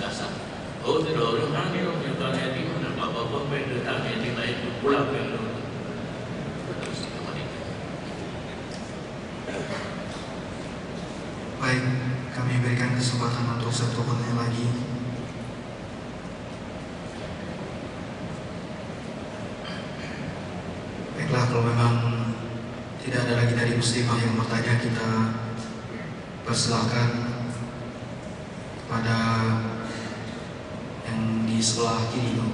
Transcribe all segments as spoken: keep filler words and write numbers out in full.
Dasar. Oh, sidroe ureueng hana nyoe, nyoe ka yatim, hana apa-apa, pih teutab yatim laén, pulang pih lôn. Baik, kami berikan kesempatan untuk satu pertanyaan lagi. Baiklah, kalau memang tidak ada lagi dari muslimah yang bertanya, kita persilakan kepada yang di sebelah kiri tu.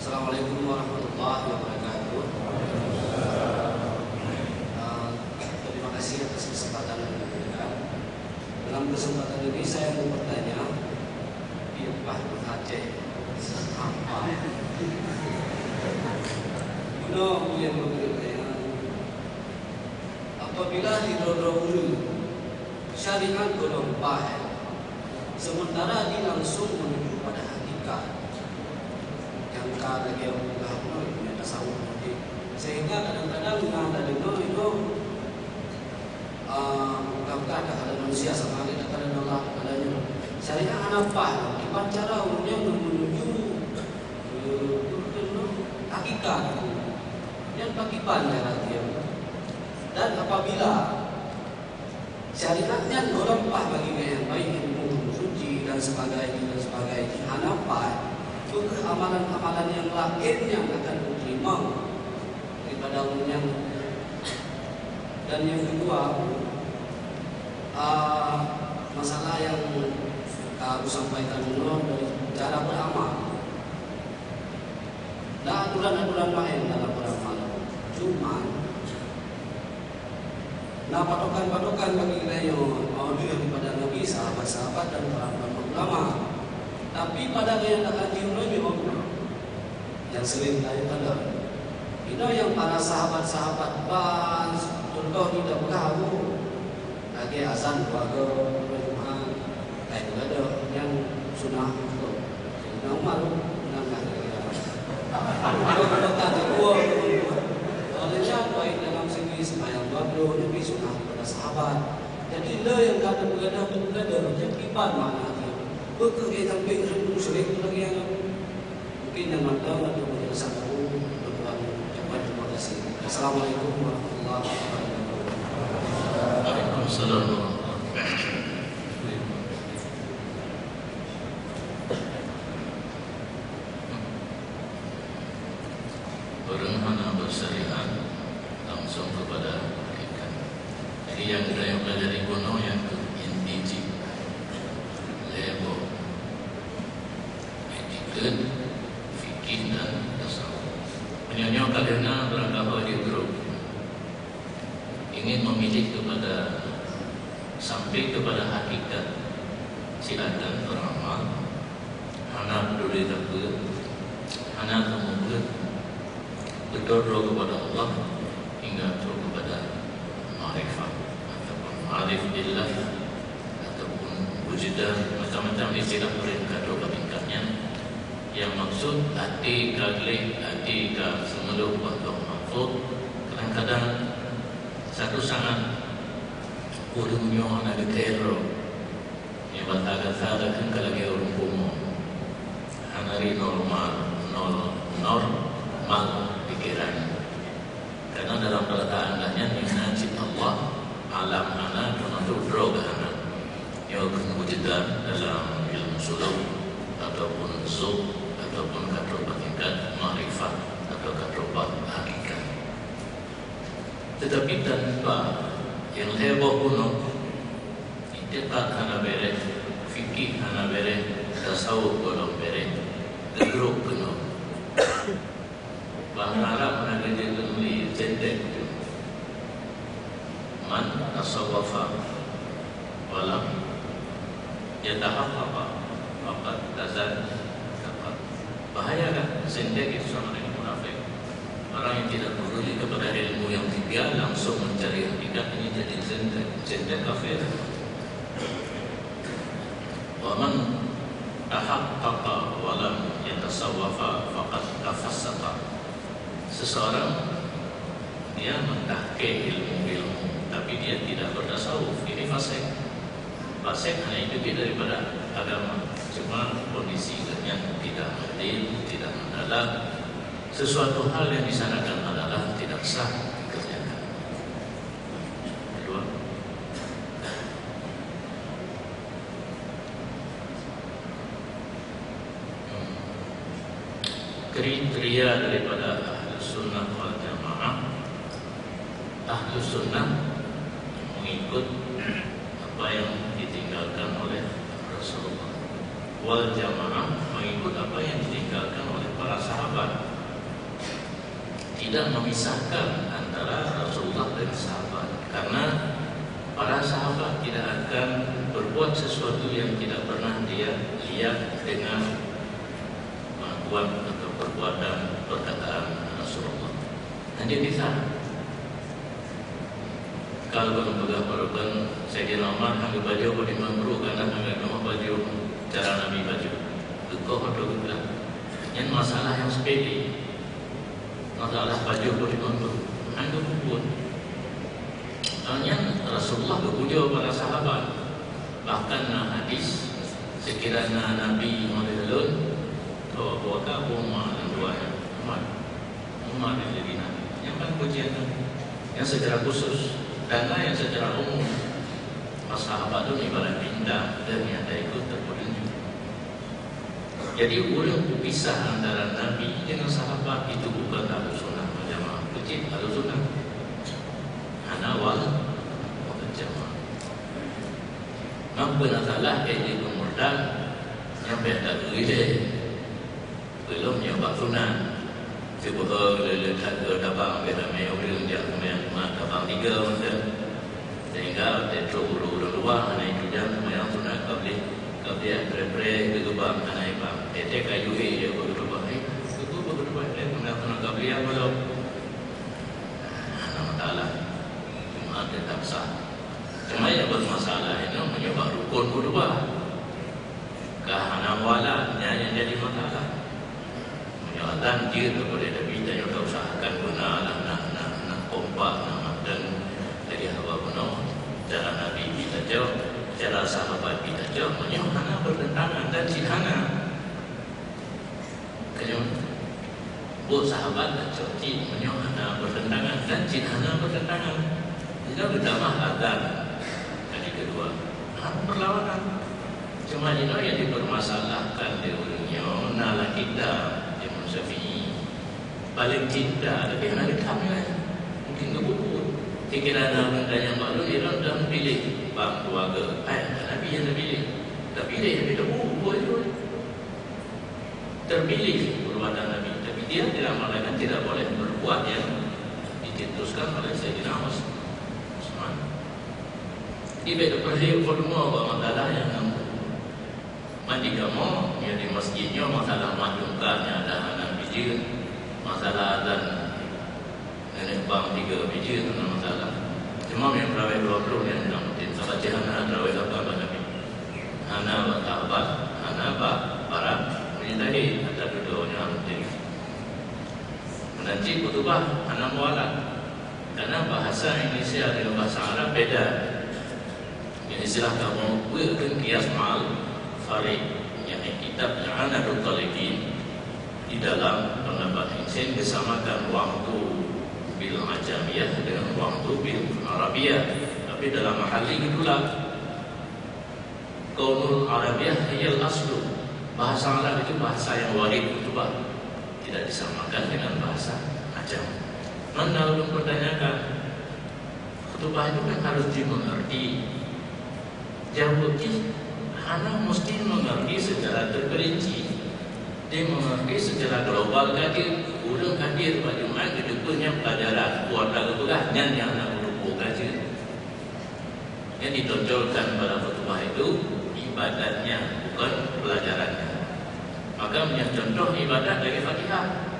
Assalamualaikum warahmatullahi wabarakatuh. Eh, terima kasih atas kesempatan yang diberikan. Dalam kesempatan ini saya mau bertanya, di Aceh, apa? Bunoe ulôn meuteupeue, apabila di droe-droe ureueng syariat gohlom paih, sementara di langsung menuju pada hakikat, nyang ka lagèe peugah bunoe, nyang tasawuf tadi. Sehingga kadang-kadang na tadeungoe nyoe, ah, bukan-bukan takalon manusia, sama ada takalon Allah, takalon nyoe. Syariat hana paih, kiban cara ureueng nyan menuju, eh, hakikat. Nyan pakiban cara dia. Dan apabila syariat nyan gohlom paih bagi nyang baik, ilmu suci dan sebagainya, dan sebagainya, hana paih, maka amalan-amalan nyang laén nyang akan diterima daripada ureueng nyan. Dan nyang kedua, ah, masalah nyang ka kusampaikan uroe dari cara beramal. Na aturan-aturan laén dalam beramal. Cuma, na patokan-patokan bagi geutanyoe, awak daripada Nabi, sahabat-sahabat, dan para ulama. Tapi pada gaya nak kaji uroe nyoe, nyang sering tanya tanda. Inoe nyang para sahabat-sahabat ban, contoh kita peugah aku, lagèe azan keluarga, Jumat, kai keluarga, nyang sunah tu. Saidina Umar, nang dah kira-kira. Kalau kita tak tahu, oleh nyan, baik dalam segi sembahyang dua puluh, Nabi sunah kepada sahabat. Jadi, le nyang kata beugada tu beugada, jadi kiban makna dia. Bukeuh dia sampai rindu sering lagi yang Mungkin nyang mantong atau penjelasan aku, Tuhan ucapkan terima kasih. Assalamualaikum warahmatullahi wabarakatuh. Waalaikumsalam warahmatullahi wabarakatuh. Ureueng hana bersyariat langsung kepada hakikat. Jadi, nyang geutanyoe pelajari bunoe nyang keu inti jih lhèe boh. Etiket, fikih, dan tasawuf. Meunyoe nyoe ka lheueh na barangkaho di grup ingin memilih kepada, sampai kepada hakikat silakan beramal, hana peduli sapeue, hana seumeubeuet, beutôi droe kepada Allah hingga trok kepada makrifat ataupun ma'rif billah ataupun wujdan, macam-macam istilah peurintah droe bak tingkat nyan. Yang maksud até ka gleh, até ka seumeuleuh bak Lauh Mahfuz. Kadang-kadang satu saat ureueng nyoe hana geutém droe. Nyang bak gata-gata ka lagèe ureueng bumoe. Hana ri normal, nol, normal pikeran. Karena dalam perataan gata nyan nyang na cit Allah, alam hana, teumasok droe gata hana. Nyoe keuh mujizat dalam ilmu suluk, ataupun zuk, ataupun ka trok bak tingkat makrifat, atau ka trok bak hakikat. Tetapi tanpa nyang lhèe boh bunoe, I'tiqad hana bèrèh, fikih hana bèrèh, tasawuf gohlom bèrèh, geugrôp keunoe. Bang Arab hana geujeuet keu meuli, zindek. Man tasawwafa wa lam yatahaqqaq faqad tazandaqah. Bahaya kan? Zindek itu sama dengan munafik. Orang yang tidak peduli kepada ilmu yang tiga, langsung mencari hakikat, ini jadi zindek, zindek kafir. Wa man tahaqqaqa wa lam yatasawwafa faqad tafassaqa. Seseorang dia mentahqiq ilmu-ilmu, tapi dia tidak bertasawuf, ini fasik. Fasik hana jeuet daripada agama, cuma kondisi geuhnyan tidak adil, tidak mendalam. Sesuatu hal yang disyaratkan adalah tidak sah dikerjakan. Kedua, kriteria daripada Ahlus Sunnah wal Jamaah. Ahlus Sunnah mengikut apa yang ditinggalkan oleh Rasulullah. Wal Jamaah mengikut apa yang ditinggalkan oleh para sahabat. Tidak memisahkan antara Rasulullah dan sahabat. Karena para sahabat tidak akan berbuat sesuatu yang tidak pernah dia lihat dengan pengakuan atau perbuatan, perkataan Rasulullah. Hanya bisa. Kalau kamoe peugah, walaupun Saidina Umar hana geupajoh bak Imam Guru, karena hana geutamah pajoh cara Nabi pajoh. Geukoh atau geupeugah. Nyan masalah yang sepele. Masalah pajoh bak Imam Guru. Hana geupeugah. Nyan Rasulullah geupujoe para sahabat. Bahkan na hadis, sekiranya Nabi meulheueh lôn, bahwa buah kabung ma dan dua Umar. Umar yang jadi nabi. Yang paling pujian tu. Yang secara khusus, karena yang secara umum, sahabat tu ibarat bintang dan yang ada ikut terpetunjuk. Jadi, ureuëng pemisah antara Nabi dengan sahabat itu bukan Ahlus Sunnah wal Jamaah. Kecil Ahlus Sunnah. Hana wal, wal Jamaah. Mampu na salah, eh, dia murtad, nyampe tak geurileh. Belum nyoe bak sunat. Sibuka lé-lé that keu tabang, biasa ramé ureuëng jak seumayang Jumat tabang tiga macam. Sehingga watée trok ureuëng luwa hana itujan seumayang sunat qabliyah, qabliyah pré-pré keu geubang hana ibang. Teutek kayu hé jak bak geubang, eh, keu bak geubang, eh, seumayang sunat qabliyah belum. Hana masalah. Jumat tetap sah. Cuma yang bermasalah itu meunyoe bak rukun keudua. Ka hana mualat, nyan nyang jadi masalah. Meunyoe azan jeuet keupada Nabi, tanyoe tausahakan beuna lah, nak, nak, nak kompak, nak mantong. Lagée haba bunoe, cara Nabi pih tacok, cara sahabat pih tacok, meunyoe hana bertentangan dan cit hana. Tanyoe buet sahabat tacok cit, meunyoe hana bertentangan dan cit hana bertentangan. Jinoe geutamah azan kali keudua, hana berlawanan. Cuma jinoe nyang dipermasalahkan lé ureuëng nyoe na lam kitab Imam Syafi'i. Paléng cinta, tapi hana geutam nyan. Mungkin geupuput. Pikiran ureuëng tanyong bak lôn, ilôn dah piléh bang keuluwarga. Hai, Nabi nyang neupiléh. Tapiléh, tapi tabu, buet jih. Terpilih perbuatan Nabi, tapi dia tidak mengatakan tidak boleh berbuat yang dicetuskan oleh Sayyidina Us-, Utsman. Di beda perhil volume bak masalah yang enam. Mandi kamoe, ya, di masjid nyoe masalah mat tungkat nyang ada hana bijeu, masalah azan nenek bang tiga bijeu hana masalah. Cuma yang terawih dua puluh yang tidak mungkin. Sahabat cit hana terawih lapan bak Nabi. Hana bak sahabat, hana bak para mujtahid, ata dudoe nyoe mungkin. Dan cit khutubah hana mualat. Karena bahasa Indonesia dengan bahasa Arab beda. Jadi, istilah kamoe buet keu qiyas ma'al fariq, yakni kitab I'anatut Thalibin, di dalam pendapat Hussein disamakan waktu bil ajamiyah dengan waktu bil arabiyah. Tapi dalam mahali ditulak. Kaunul arabiyah hiyal aslu. Bahasa Arab itu bahasa yang warid khutbah. Tidak disamakan dengan bahasa ajam. Mana ulun pertanyakan, khutbah itu kan harus dimengerti. Jawab jih, hana mesti mengerti secara terperinci. Dia mengerti secara global ka jeuet. Ureuëng hadir bak Jumat geuteupeue nyan pelajaran, kuartal geupeugah nyan nyang hana geuteupeue ka jeuet. Yang ditonjolkan pada khutbah itu ibadatnya, bukan pelajarannya. Maka, meunyoe contoh ibadat lagée Fatihah,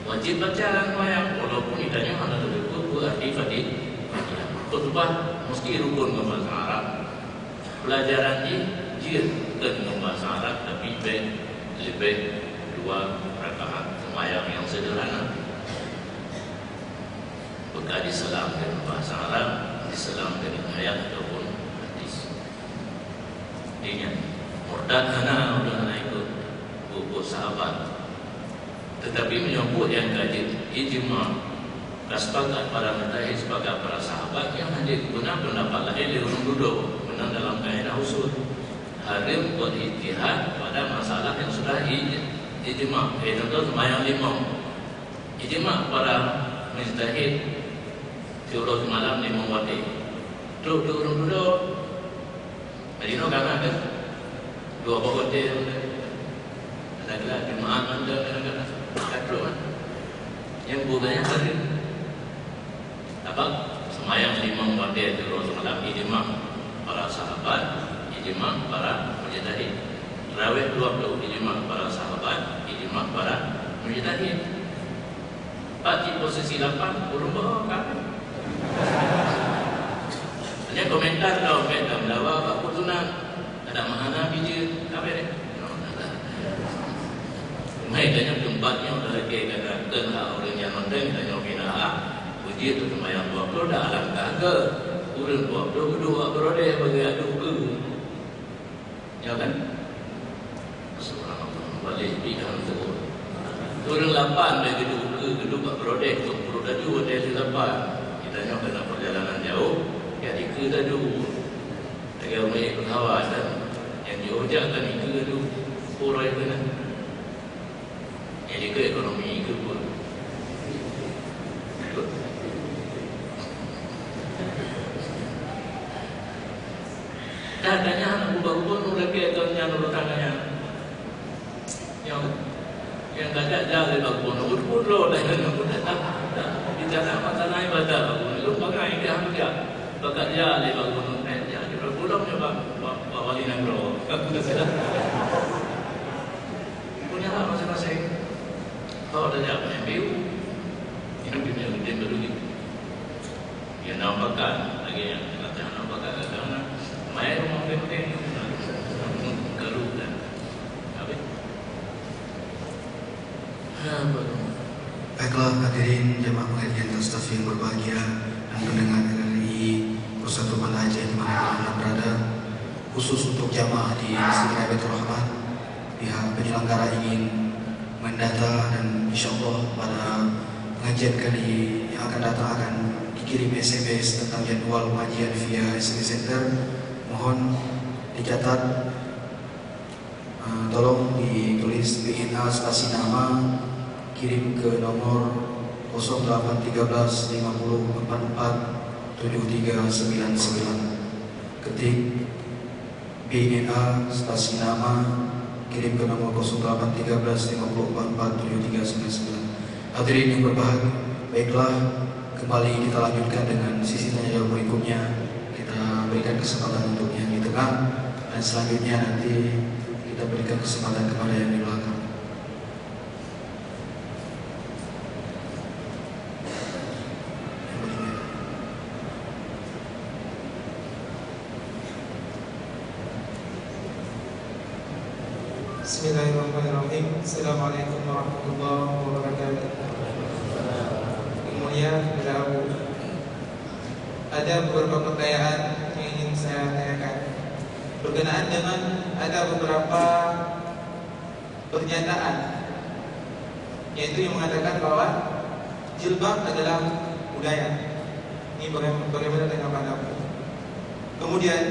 wajib baca lam seumayang, walaupun geutanyoe hana tateupeue peue arti Fati-, Fatihah. Khutbah mesti rukun ngon bahasa Arab. Pelajaran jih jeuet keu ngon bahasa Arab, tapi bèk leubeh dua rakaat seumayang nyang seudeurhana. Beuka jisalam deungon bahasa Arab, jisalam deungon ayat ataupun hadis. Di nyan, murtad hana, ulôn hana ikut buku sahabat. Teutapi meunyoe buet nyang ka jeuet ijma, ka sepakat para mujtahid, sepakat para sahabat, nyan hana jeuet guna peundapat laén lé ureueng dudoe, meunan dalam kaedah usul. Hareuem buet ijtihad pada masalah nyang sudah ij-, ijma. Eh, contoh seumayang limong. Ijma para mujtahid siuroe simalam limong watèe. Trok di ureueng dudoe, Jinoe ka na dua boh watèe. Ada geula Jumaat mantong kadang-kadang. Ka trok kan. Nyang bukannya hari. Apa? Seumayang limong watèe siuroe simalam ijma para sahabat, ijma para mujtahid. Tarawih dua puluh ijma para sahabat, ijma para mujtahid. Pat di posisi lapan, ureueng bohong kafé. Hanya komentar tau, komentar dawa bak buet sunat. Ada mahana biji kafé deh. Mai tanya tempat nyoe dari ke kata kena ureueng nyang nonton tanya bina ha. Puji tu sembahyang dua puluh dah alangkah ke. Ureueng dua puluh kedua berode bagi adu ke. Ya kan? Subhanallah, balik bidang tu. Ureueng lapan dah geudong ke, geudong bak beurode, tu peuruek laju watèe lheueh lapan. Geutanyoe keunan peurjalanan jauh, jadi keu laju. Lagèe ureueng ikot hawa kan, nyang jiôh jak kan ikot laju, puroi keunan. Jadi keu ekonomi keu pun. Dah tanya aneuk buba gubernur lagèe tu nyan ureueng tangan nyan. Nyang, nyang kajak ja lé bak gubernur, gubernur dah nyan. Bicara masalah ibadah bak gubernur, lu pakai dah jak. Bakat ja lé bak gubernur, eh, ja di bak gubernur nyoe bak, bak, bak wali nanggroe. Punya hak masing-masing. Kalau ada jak main biu, ini dunia gede berdua. Dia nampakan, lagi yang kata nampakan, kata mana? Main rumah penting, kalau dah. Habis. Baiklah, hadirin jamaah pengajian Tasawuf yang berbahagia dan pendengar R R I Pusat Banda Aceh di mana-mana Anda berada, khusus untuk jamaah di Masjid Raya Baitur Rahman, pihak penyelenggara ingin mendata dan insyaallah pada pengajian kali yang akan datang akan dikirim S M S tentang jadwal pengajian via S M S Center. Mohon dicatat. Ah, tolong ditulis B N A spasi nama, kirim ke nomor kosong delapan tiga belas lima puluh empat empat tujuh tiga sembilan sembilan. Ketik B N A spasi nama, kirim ke nomor kosong delapan tiga belas lima puluh empat empat tujuh tiga sembilan sembilan. Hadirin yang berbahagia, baiklah, kembali kita lanjutkan dengan sesi tanya jawab berikutnya. Kita berikan kesempatan untuk yang di tengah, dan selanjutnya nanti kita berikan kesempatan kepada yang di belakang. Bismillahirrahmanirrahim. Assalamualaikum warahmatullahi wabarakatuh. Yang mulia kepada Abu, ada beberapa pertanyaan yang ingin saya tanyakan berkenaan dengan ada beberapa pernyataan, yaitu yang mengatakan bahwa jilbab adalah budaya. Ini bagaimana, bagaimana tanggapan Abu? Kemudian,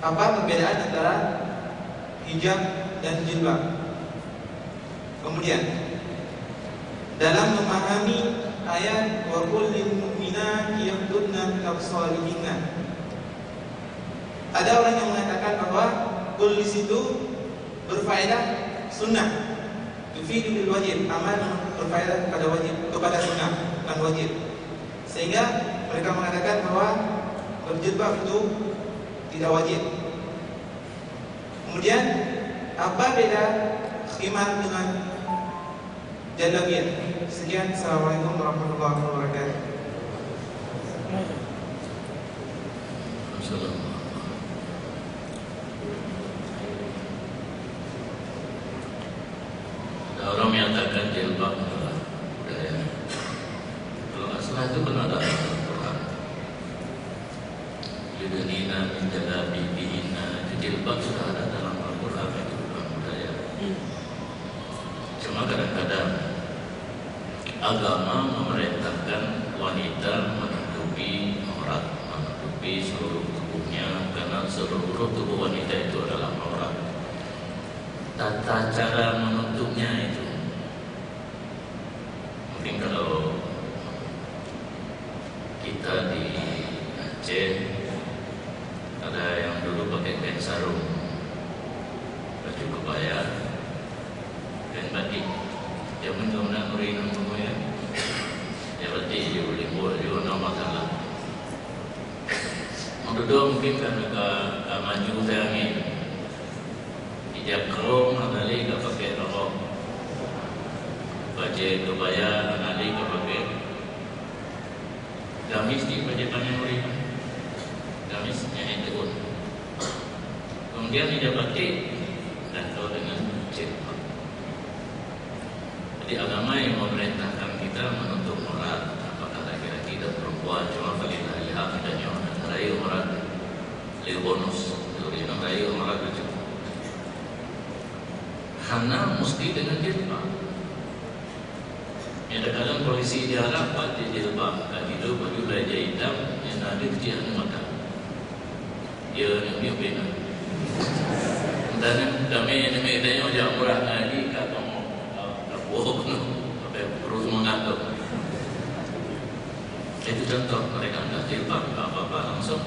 apa perbedaan antara hijab dan jilbab? Kemudian, dalam memahami ayat "Wa qul lil mu'minati yaghdudna min absarihinna", ada orang yang mengatakan bahwa "qul" di situ berfaedah sunnah, tufidu lil wajib, amal berfaedah kepada wajib, kepada sunnah, bukan wajib. Sehingga mereka mengatakan bahwa berjilbab itu tidak wajib. Kemudian, apa beda khimar dengan jalabiyah? Sekian, assalamualaikum warahmatullahi wabarakatuh. Assalamualaikum. Orang menyatakan jilbab adalah budaya. Kalau aslah itu kan ada dalam Al-Quran. Yudnina min jalabibihinna, itu jilbab sudah ada dalam Al-Quran, itu bukan budaya. Cuma kadang-kadang agama memerintahkan wanita menutupi aurat, menutupi seluruh tubuhnya, karena seluruh tubuh wanita itu adalah aurat. Tata cara menutupnya itu, mungkin kalau kita di Aceh, ada yang dulu pakai kain sarung, baju kebaya, kain batik. Zaman kamoe na nuri nang kamoe ya. Ya, batik je, limbot je, na masalah. Meududoe mungkin ka, ka, ka maju sajan angén. Ija krong hana lé ka pakai rok. Bajée kebaya hana lé ka pakai. Gamis di bajée panyang ureueng. Gamis nyang ék teuun. Kemudian ija batik dan kau dengan jilbab. Jadi agama yang memerintahkan kita menutup aurat, apakah laki-laki dan perempuan, cuma falillahil hamd, kita nyoe rayeuk aurat, lé bonus, jadi nyoe rayeuk aurat itu. Hana mesti dengan jilbab. Nyata kadang polisi di Arab pakai jilbab, ka jilbab baju raja hitam, yang ada kecil mata. Ya, nyang miet bina. Entah ni, kami ni, kami tanya macam murah ngaji, kat tengok, kat buah gunung, sampai terus mengantuk. Itu contoh, mereka angkat jilbab, tak apa-apa, langsung.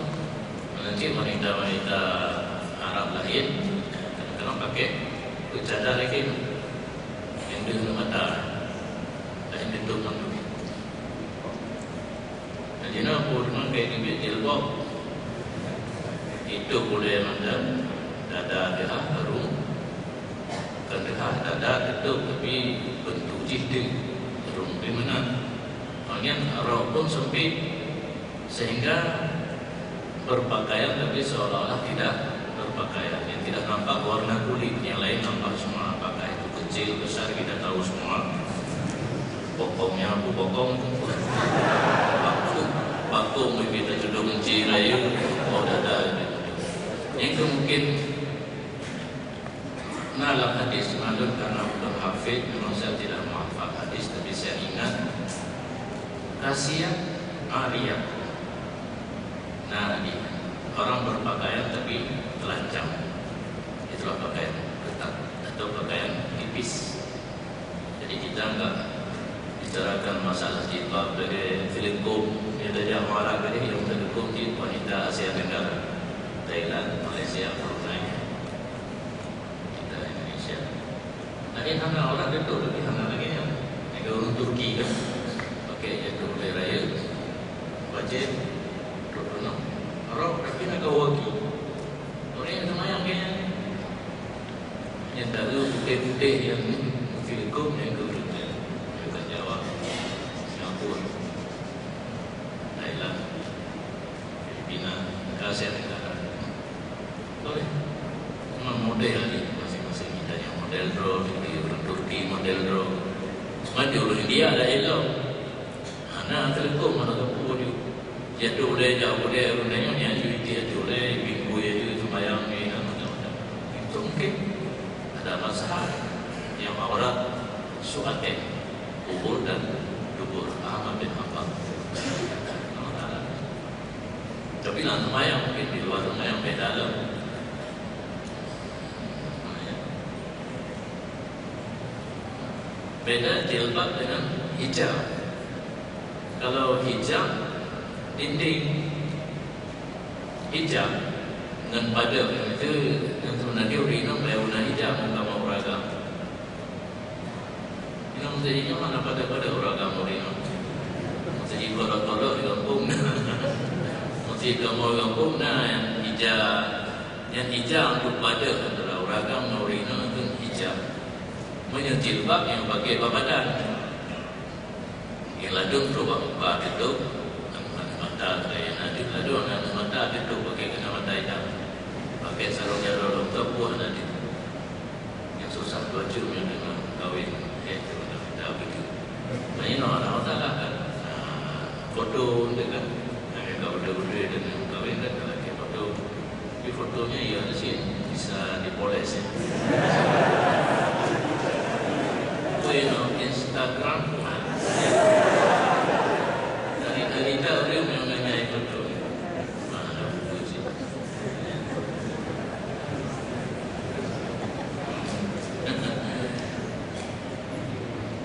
Nanti wanita-wanita Arab lain, kadang-kadang pakai, itu cadar lagi. Yang dia mata, lain dia tutup. Jadi na peue teuma keu jilbab? Itu boleh mandam dada teuhah rhueng, kon teuhah dada teutôp, tapi bentuk jih teuh rhueng di meunan. Nyan rok pun sempit sehingga berpakaian tapi seolah-olah tidak berpakaian, yang tidak nampak warna kulit, yang lain nampak semua, apakah itu kecil, besar, kita tahu semua. Bokongnya apa bokong? Bakong, bakong, kita jodoh menci raya, oh, dada. Yang mungkin, nah, dalam hadis, maklum karena bukan hafid, memang saya tidak menghafal hadis, tapi saya ingat, kasihan, ariyah. Nah, di orang berpakaian tapi telanjang. Itulah pakaian ketat atau pakaian tipis. Jadi kita enggak bicarakan masalah jilbab lagi, filem kop, kita jangan marah lagi yang filem kop di wanita Asia Tenggara, Thailand, Malaysia, Brunei. Kita Indonesia. Lagi hana orang jatuh lagi, hana lagi yang, yang orang Turki kan. Pakai jatuh boleh raya. Baca dua puluh enam. Orang tapi nak kau waki. Orang yang semayang kayaknya. Yang tak ada putih-putih yang mungkin hukum yang kau dengar. Yang tak jawab. Singapura. Thailand. Filipina. Negara Asia Tenggara. Boleh. Cuma model ni, masing-masing kita yang model droe, di orang Turki model droe. Cuma di orang India ada elok. Hana telepon, mana telepon dia. Dia tu boleh, dia boleh, orang tanya, dia tu, dia tu boleh, minggu dia tu, sembahyang ni, dan macam-macam. Itu mungkin ada masalah yang aurat suaten, kubur dan dubur. Ahmad bin Hanbal. Allah Ta'ala. Tapi dalam sembahyang mungkin di luar sembahyang beda lah. Beda jilbab dengan hijab. Kalau hijab, dinding hijab ngon padeueng itu, yang sebenarnya ureueng inong beu na hijab, bukan mau beragam. Inong meuseujid nyoe hana padub-padub ureueng agam ureueng inong. Meuseujid kolok-kolok di gampông na. Meuseujid kamoe di gampông na nyang ija. Nyang ija untuk padub antara ureueng agam ngon ureueng inong itu ija. Meunyoe jilbab nyang pakai bak badan. Nyang ladôm trok bak muka teutôp, aneuk mata, nyang ladôm aneuk mata teutôp pakai keunamat itam. Pakai sarong nyang lolong teupue hana teutôp. Nyang susah bacut nyang teungoh kawén. Inoe hana masalah kan. Ah, foto tu kan. Nah, ka beutôi-beutôi dan kawin kan, kalau dia foto. Tapi fotonya ya di sini bisa dipoles ya. Oh, you know, Instagram. Dari, dari tahu dia memang nanya foto. Mana ada buku sih.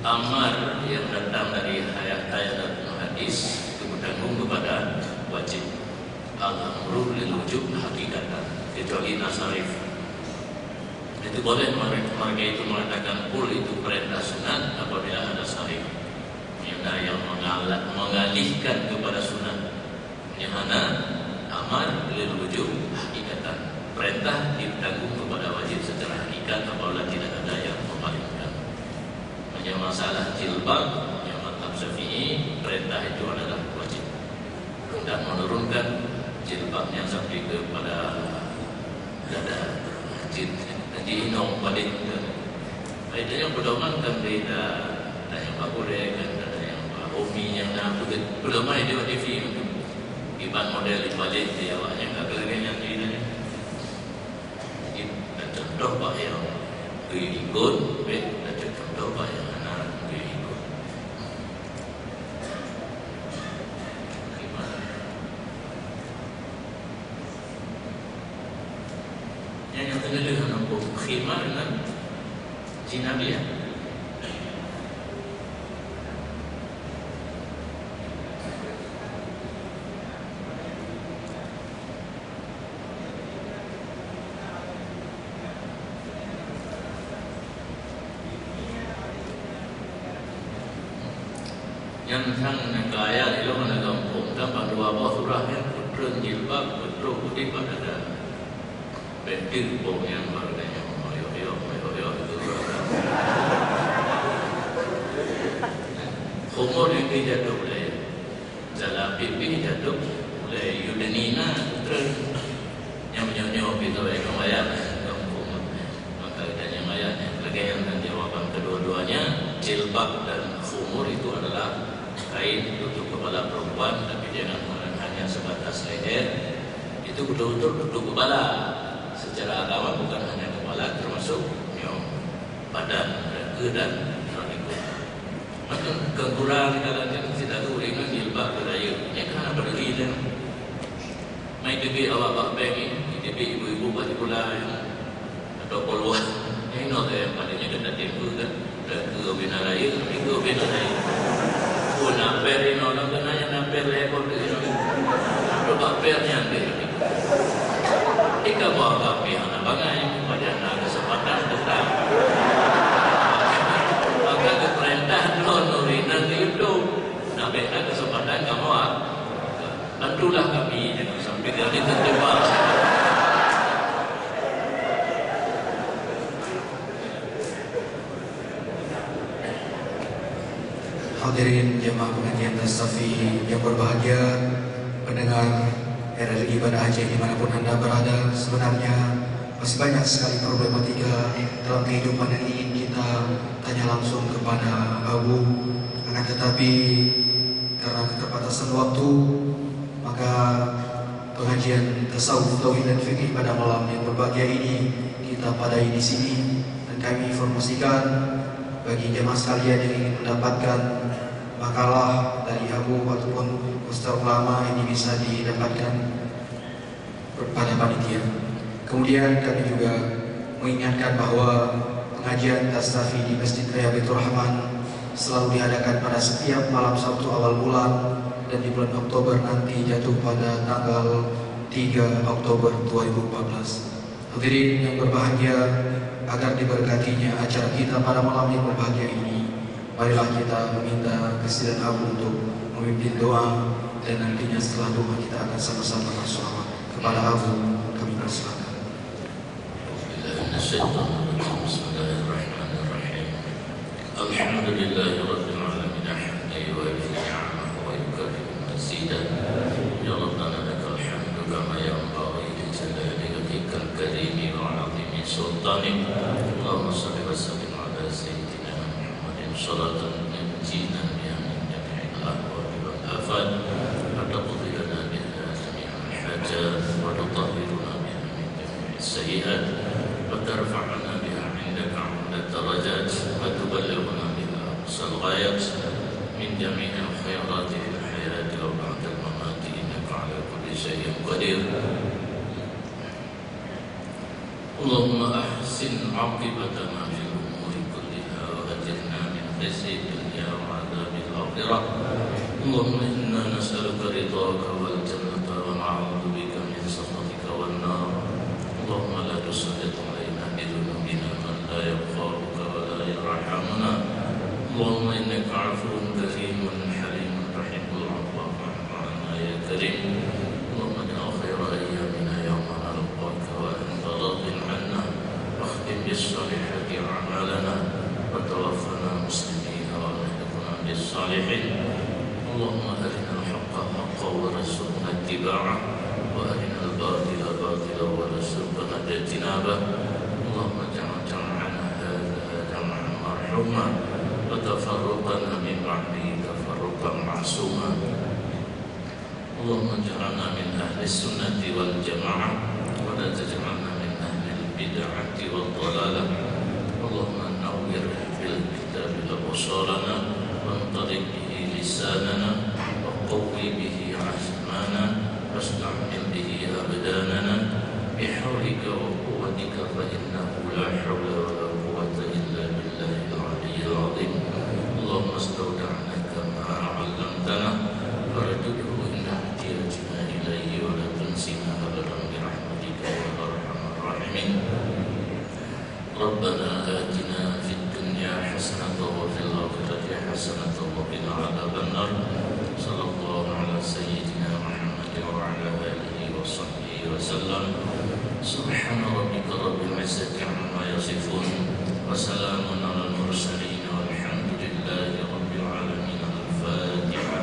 Amar yang datang dari ayat-ayat dan hadis itu bertanggung kepada wajib. Al-amru lil wujub hakikatan, kecuali na sarif. Itu boleh mereka, mereka itu mengatakan kul itu perintah sunat apabila ada sarif. Ada yang mengala-, mengalihkan kepada sunat. Nyang hana, amar lil wujub hakikatan. Perintah ditanggung kepada wajib secara hakikat apabila tidak ada yang memerintahkan. Hanya masalah jilbab, yang mazhab Syafi'i, perintah itu adalah wajib. Dan menurunkan jilbabnya sampai kepada dada. Jil-, jadi inong balik ke. Itu yang pedoman kan beda. Ada yang bak gurèe kan, ada yang bak umi yang na, pedoman itu di T V. Iban model di balik di awaknya, tak lagi yang di. Jadi, contoh bak yang diikut, baik, contoh bak yang hana diikut. Khimar. Yang, yang kena dengar apa? Khimar dengan jinabiah. Nyan sang nyang kaya ilong aneuk gampông, kan bak dua boh surah nyan, peutrön jilbab, peutrön udép bak dada. Bèk teuk boh nyang bak geutanyoe, oyok-oyok, oyok-oyok, itu surah. Khumur nyang geujadôh lé. Dalam pipih jadôh ulèe yudnina, peutrön. Nyang meunyoe-nyoe pintoe nyang wayah, nyang khumur. Maka kita nyang wayah, nyang lagèe nyan, dan jawaban kedua-duanya, jilbab dan khumur itu adalah kain tutup kepala perempuan, tapi jangan hanya sebatas leher. Itu betul-betul tutup kepala. Secara agama bukan hanya kepala, termasuk nyoe, badan, kaki dan selanjutnya. Maka keukurang dalam nyan, sitahu ureueng nyan jilbab keu rayeuk. Nyan kan hana peuduli lé. Mai teubiet awak bak bank ni, teubiet ibu-ibu bak sikula nyan, atau keuluwa. Nyan inoe teuh nyang paléng nyan gata timbul kan. Keu bina rayeuk, keu bina rayeuk. Pun na pér inoe, na keunan nyang na pér lhèe boh teuh inoe. Atau bak pér nyan deh. Ika bawa kami hana bangai, pada na kesempatan datang. Maka geupeurintah droe nuri nan di YouTube. Nah, bèk na kesempatan kamoe, ah. Bantulah kami, jangan sampai kami terjebak. Hadirin jemaah pengajian Tastafi yang berbahagia, pendengar R R I Banda Aceh dimanapun Anda berada, sebenarnya masih banyak sekali problematika dalam kehidupan yang ingin kita tanya langsung kepada Abu. Akan tetapi, karena keterbatasan waktu, maka pengajian tasawuf, tauhid dan fikih pada malam yang berbahagia ini kita padai di sini. Dan kami informasikan bagi jemaah sekalian yang ingin mendapatkan makalah dari Abu ataupun poster ulama, ini bisa didapatkan pada panitia. Kemudian kami juga mengingatkan bahwa pengajian Tastafi di Masjid Raya Baitur Rahman selalu diadakan pada setiap malam Sabtu awal bulan dan di bulan Oktober nanti jatuh pada tanggal tiga Oktober dua ribu empat belas. Hadirin yang berbahagia, agar diberkatinya acara kita pada malam yang berbahagia ini, marilah kita meminta kesediaan Abu untuk memimpin doa, dan nantinya setelah doa kita akan sama-sama bersolawat kepada Abu. Kami persilakan. أعوذ بالله من الشيطان الرجيم. بسم الله الرحمن الرحيم. الحمد لله رب العالمين، حمدا يوافي نعمه ويكافئ مزيده. يا ربنا لك الحمد كما ينبغي لجلال وجهك الكريم وعظيم سلطانك. اللهم صل وسلم على سيدنا محمد صلاة تنجينا بها وتطهرنا بها من جميع السيئات، وترفعنا بها عندك أعلى الدرجات، وتبلغنا بها أقصى الغايات من جميع الخيرات في الحياة وبعد الممات، إنك على كل شيء قدير. اللهم أحسن عاقبتنا في الأمور كلها وأجرنا من خزي الدنيا وعذاب الآخرة. اللهم إنا نسألك رضاك والجنة ونعوذ بك من سخطك والنار. اللهم لا تسلط علينا بذنوبنا من لا يخافك ولا يرحمنا. اللهم إنك عفو كريم حليم تحب العفو فاعف عنا يا كريم. اللهم اجعل خير أيامنا يوم نلقاك وأنت راض عنا، واختم بالصالحات أعمالنا، وتوفنا مسلمين وألحقنا بالصالحين. اللهم أرنا الحق حقا وارزقنا اتباعه، وأرنا الباطل باطلا وارزقنا اجتنابه. اللهم اجعل جمعنا هذا جمعا مرحوما، وتفرقنا من بعده تفرقا معصوما. اللهم اجعلنا من أهل السنة والجماعة، ولا تجعلنا من أهل البدعة والضلالة. اللهم نور بالكتاب أبصارنا، وانطلق به لساننا، وقو به عزمنا، واستعمل به أبداننا، بحولك وقوتك، فإنه لا حول ولا قوة إلا بالله العلي العظيم. اللهم استودعناك ما علمتنا، فاردده إلى حاجتنا إليه ولا تنسنا أبدا برحمتك يا أرحم الراحمين. ربنا آتنا في الدنيا حسنة وفي الآخرة حسنة وقنا عذاب النار. صلى الله على سيدنا محمد وعلى آله وصحبه وسلم. سبحان ربك رب العزة عما يصفون، وسلام على المرسلين، والحمد لله رب العالمين. الفاتحة.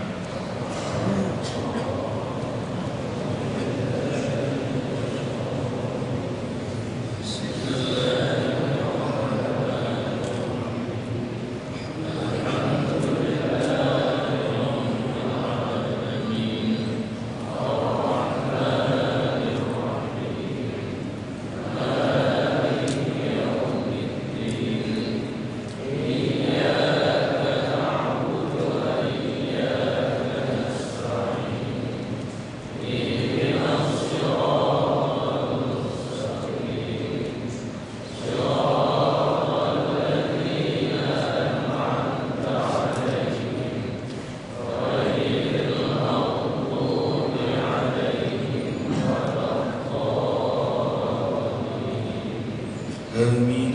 آمين.